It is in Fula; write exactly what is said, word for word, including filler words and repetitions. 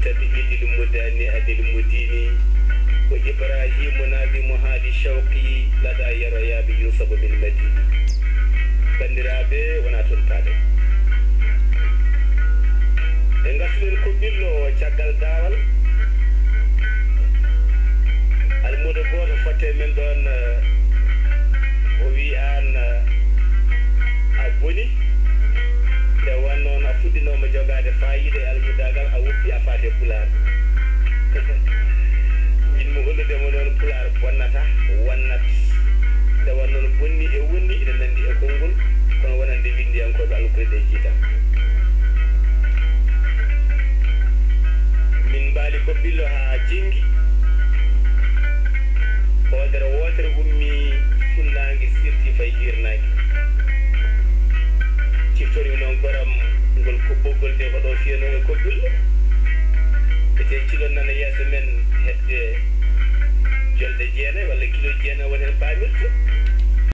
Sabi idil mudani anil mudini, ko Ibrahima nazimuha li shawqi lada yaroyaɓe yusuba min madini. Banndiraaɓe, wona toon paaɗen. Ɓe ngartuɗen ko ɓillo caggal daawal. Almuudo gooto fotte men ɗoon, eh, o wii aan, eh, a boni. Nde wonnoo a fuɗɗinooma jogaade faayiida e almudaagal, a woppi a faati e pulaar. Njiɗmi hollude mo noon pulaar bonnata, wonnat. Nde wonnoo bonni e wonni ina nanndi e konngol, kono wonande winndiyankooɓe alkule ɗe jiita. Min mbaali ko ɓillo haa jinngi. Hoodere wootere ummii funnaange sirti fay hiirnaange. Ciftori noon goram ngol ko ɓoggol de ko ɗo fiyanoo e koɓɓillo. Ete cilon nana yeeso men hedde jolɗe jeenayi walla kilo jeenayi woni heen paamirta.